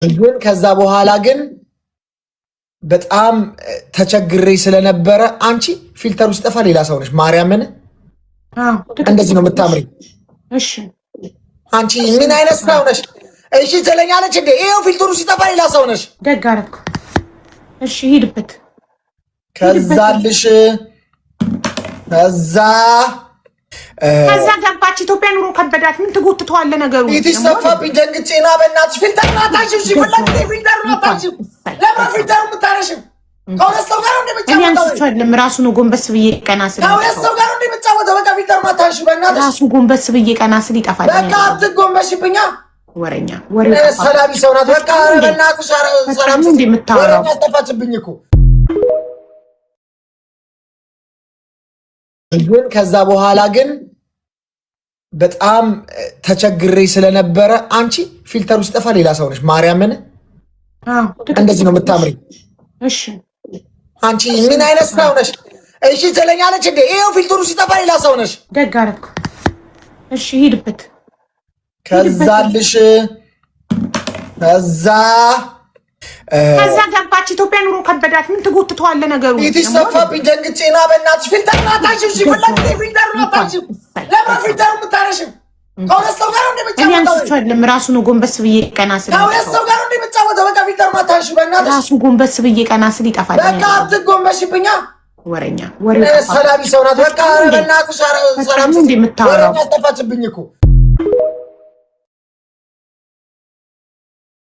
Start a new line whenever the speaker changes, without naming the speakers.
ግን ከዛ በኋላ ግን በጣም ተቸግሬ ስለነበረ አንቺ filter ኡ ሲጠፋ ሌላ ሰው ነሽ። ማርያምን እንደዚህ ነው የምታምሪ።
እሺ
አንቺ ምን አይነት ሰው ነሽ? እሺ ትለኛለች እንዴ? ይኸው filter ኡ ሲጠፋ ሌላ ሰው ነሽ።
ደግ አደረኩ። እሺ ሂድበት።
ከዛልሽ ከዛ
ከዛ ገባች ኢትዮጵያ። ኑሮ ከበዳት። ምን ትጎትተዋለህ ነገሩ?
ፊትሽ ሰፋብኝ ደንግጬ ና በእናትሽ filter አታንሺው። እሺ ፈላጊ filter አታንሺው። ለምን filter የምታነሺው? ከሁለት ሰው ጋር ነው
እኔ አንስቼዋለሁ። ራሱ ነው ጎንበስ ብዬ ቀና ስል
ከሁለት ሰው ጋር ነው እንደምጫወተው። በቃ filter አታንሺው በእናትሽ።
ራሱ ጎንበስ ብዬ ቀና ስል ይጠፋል።
በቃ አትጎንበሽብኛ።
ወረኛ ወሬ
ሰላቢ ሰው ናት። በቃ ኧረ በእናትሽ ሰላም
እንደምታወራው
አስጠፋችብኝ እኮ። ግን ከዛ በኋላ ግን በጣም ተቸግሬ ስለነበረ አንቺ filter ኡ ሲጠፋ ሌላ ሰው ነሽ። ማርያምን እንደዚህ ነው የምታምሪ።
እሺ
አንቺ ምን አይነት ሰው ነሽ? እሺ ትለኛለች እንዴ? ይኸው filter ኡ ሲጠፋ ሌላ ሰው ነሽ።
ደግ አደረኩ። እሺ ሂድበት።
ከዛልሽ ከዛ
ከዛ ገባች ኢትዮጵያ። ኑሮ ከበዳት። ምን ትጎትተዋለህ ነገሩ?
ፊትሽ ሰፋብኝ ደንግጬ ና በእናትሽ filter አታንሺው። እሺ ፈላጊ filter አታንሺው። ለምን filter የምታነሺው? ከሁለት ሰው ጋር ነው
እኔ አንስቼዋለሁ። ራሱ ነው ጎንበስ ብዬ ቀና ስል
ከሁለት ሰው ጋር ነው እንደምጫወተው። በቃ filter አታንሺው በእናትሽ።
ራሱ ጎንበስ ብዬ ቀና ስል ይጠፋል።
በቃ አትጎንበሽብኛ።
ወረኛ ወሬ
ሰላቢ ሰው ናት። በቃ ኧረ በእናትሽ ሰላም
እንደምታወራው
አስጠፋችብኝ እኮ።